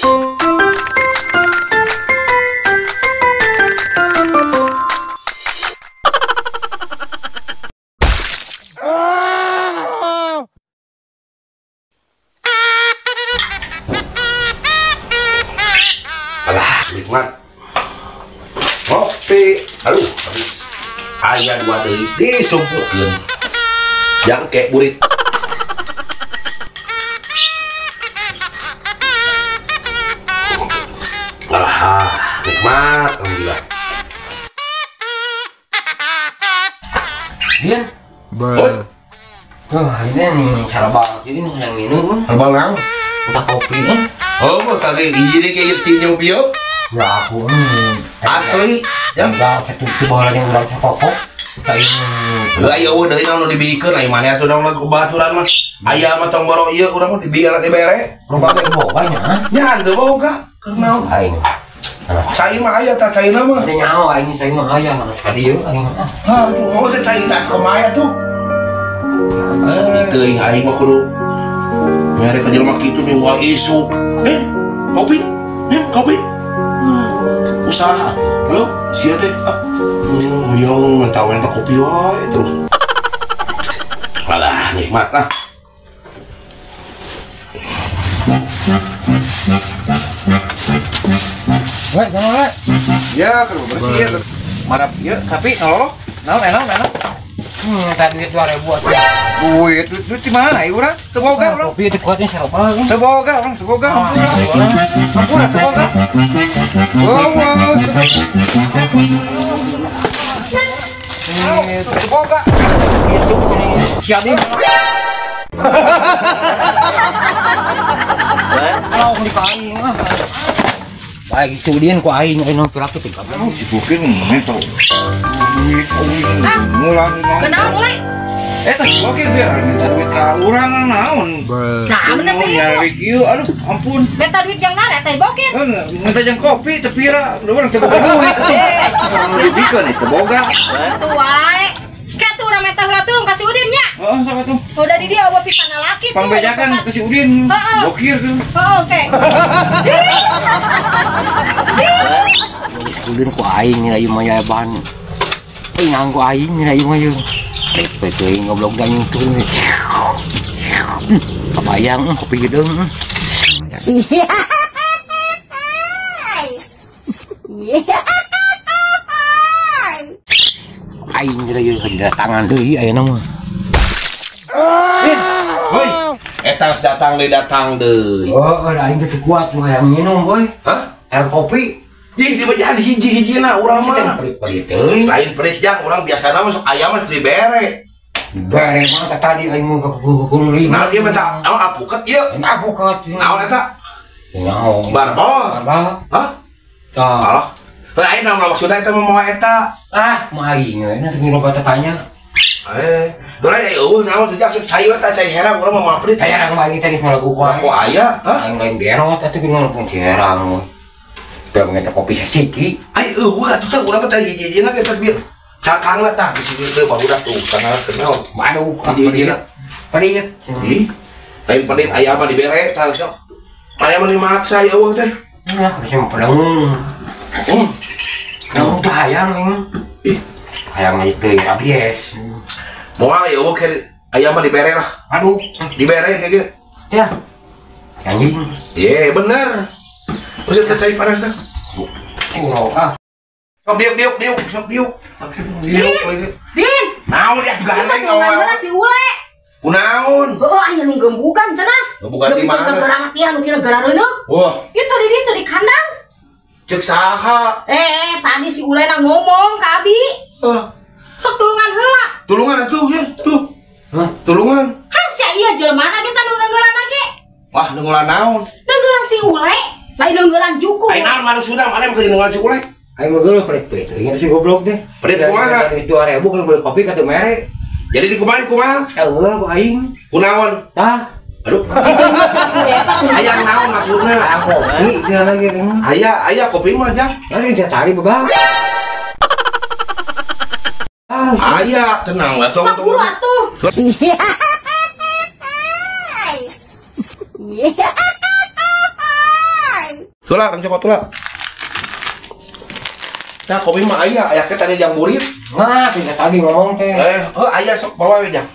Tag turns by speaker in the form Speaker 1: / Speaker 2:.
Speaker 1: Alah, nikmat. Ngopi. Aduh, habis. Aya dua deui disumputkeun. Jangke burit. Alah, nikmat, alhamdulillah.
Speaker 2: Dia.
Speaker 1: Oi.
Speaker 2: Tuh, ini nih sarabal jadi nih yang minum.
Speaker 1: Sarabal naon?
Speaker 2: Entah kopi kan.
Speaker 1: Oh, tadi ini kayak tinju bio.
Speaker 2: Ya aku
Speaker 1: asli.
Speaker 2: Ya enggak satu baheula yang urang sakokok. Saing
Speaker 1: heuh aya eueuh deui naon nu dibikeun ai maneh atuh naon ku baturan mah. Aya mah tong boro ieu urang mah dibiar dibere.
Speaker 2: Loba teh boga nya.
Speaker 1: Nya teu boga keur naon
Speaker 2: aing.
Speaker 1: Cai mah aya tah caina mah.
Speaker 2: Ada nyaho aing cai mah aya mah ka dieu aing mah.
Speaker 1: Hah, tuh mau cai tak kumaha tuh. Teuing aing mah kudu mere ka jelema kitu nih wah isuk. Kopi. Kopi. Usaha tuh. Bro, sia teh. Hoyong mentawen teh kopi wae terus. Alah, nikmat lah.
Speaker 2: Weh, kana we.
Speaker 3: Ya, keur bersih ya. Marap ieu sapi ngalolok. Naon enak enak.
Speaker 2: Minta duit 2000 atuh.
Speaker 3: Duit, duit di mana ieu urang? Teu boga urang.
Speaker 2: Kopi teu kuatnya sarobal.
Speaker 3: Teu boga urang, teu boga. Ampura teu boga. Oh, teu boga.
Speaker 2: Siap nih. Kalau di aing mah. Baik si Udin ku aing aing nu piratu teh kabeh.
Speaker 3: Si Bukin minta duit ngulang.
Speaker 4: Kenapa mulai?
Speaker 3: Tah si Bokir biar minta duit ka urang naon.
Speaker 4: Nah, bener teh
Speaker 3: ieu. Aduh, ampun.
Speaker 4: Minta duit jang naon teh Bokir?
Speaker 3: Minta jang kopi teu pira, urang teu boga duit atuh.
Speaker 4: Si Bokir
Speaker 3: dibikeun teu boga.
Speaker 4: Tuh wae. Kayak tuh urang minta heula tulung ka si Udin nya.
Speaker 3: Heeh, sok atuh.
Speaker 4: Udah di dia eueuh pisan lalaki tuh.
Speaker 3: Pangbejakan ka si Udin. Bokir tuh.
Speaker 4: Heeh, oke.
Speaker 2: Udin ku aing ieu mah ya ban. Euy nganggo aing ieu mah ieu. Repot teuing goblok anjing tuh. Kabayang kopi hideung. Aing geus datangan deui ayeuna mah.
Speaker 1: Hoi, eta geus datang deui.
Speaker 2: Oh, aing teh kuat mah hayang minum boy.
Speaker 1: Hah?
Speaker 2: Hayang kopi.
Speaker 1: Jih dibejaan hiji-hijina urang mah.
Speaker 2: Perit-perit teuing.
Speaker 1: Lain perit jang urang biasana mah sok aya mah dibere.
Speaker 2: Dibere mah tah tadi aing mah kukuliling.
Speaker 1: Nah, ieu mah naon apuket ieu?
Speaker 2: Apuket.
Speaker 1: Naon eta?
Speaker 2: Naon?
Speaker 1: Barbol.
Speaker 2: Barbol.
Speaker 1: Hah?
Speaker 2: Tah.
Speaker 1: Alah. Heuh aing naon maksudna eta mah moal eta?
Speaker 2: Ah, mah aing we teh loba tanya.
Speaker 1: Dole eueuh naon teh asup cai we tah cai herang urang mah moal perit.
Speaker 2: Cai herang mah aing teh geus ngalagu ku aing.
Speaker 1: Ku aya? Hah?
Speaker 2: Aing lain gerot atuh kudu ngalagu cai herang. Biar minta kopi sesiki.
Speaker 1: Ai eueuh atuh teh urang mah teh hiji-hijina ge teh bieu. Cakangna tah bisi teu barudak tuh cakangna teh naon.
Speaker 2: Waduh,
Speaker 1: hiji-hijina.
Speaker 2: Perit.
Speaker 1: Ih. Lain perit aya mah dibere tah sok. Aya mah dimaksa ya eueuh teh.
Speaker 2: Nah, bisa mah pedang. Naon teh hayang aing.
Speaker 1: Ih,
Speaker 2: hayang teh rabies.
Speaker 1: Moal ya eueuh ke aya mah dibere lah.
Speaker 2: Aduh,
Speaker 1: dibere kayak gitu.
Speaker 2: Ya. Anjing.
Speaker 1: Ye, bener. Terus teh cai panas teh.
Speaker 2: Urang ah.
Speaker 1: Sok diuk diuk sok diuk. Oke, diuk lagi.
Speaker 4: Din.
Speaker 1: Naon ya gandeng
Speaker 4: awal. Si Ule.
Speaker 1: Kunaon?
Speaker 4: Heuh, aya nu gembukan cenah.
Speaker 1: Gembukan di mana?
Speaker 4: Gara matian nu kira gara reuneuh.
Speaker 1: Wah.
Speaker 4: Itu di ditu di kandang.
Speaker 1: Cek saha?
Speaker 4: Tadi si Ule na ngomong ka abi.
Speaker 1: Heuh.
Speaker 4: Sok tulungan heula.
Speaker 1: Tulungan atuh ya, tuh.
Speaker 2: Hah?
Speaker 1: Tulungan.
Speaker 4: Hah, sia ieu jelema na ge tah nu neunggelan ge.
Speaker 1: Wah, neunggelan naon?
Speaker 4: Neunggelan si Ule. Lain neunggelan juku.
Speaker 1: Aing naon manusia mana mah neunggelan si Ule?
Speaker 2: Aing mah geuleuh perit-perit teuing si goblok teh.
Speaker 1: Perit kumaha?
Speaker 2: 2000 kan beli kopi ka teu mere.
Speaker 1: Jadi di kumaha kumaha?
Speaker 2: Eueuh ku aing.
Speaker 1: Kunaon?
Speaker 2: Tah.
Speaker 1: Aduh. Hayang naon maksudna?
Speaker 2: Hayang kopi dia lagi.
Speaker 1: Aya aya kopi mah jang.
Speaker 2: Lain dia tali bebah.
Speaker 1: Aya tenang lah tong.
Speaker 4: Sok buru atuh.
Speaker 1: Heula kang cokot heula. Nah, kopi mah aya, aya ke tadi jang burit.
Speaker 2: Nah, tidak tadi ngomong teh.
Speaker 1: Eh, heuh aya sok bawa we jang.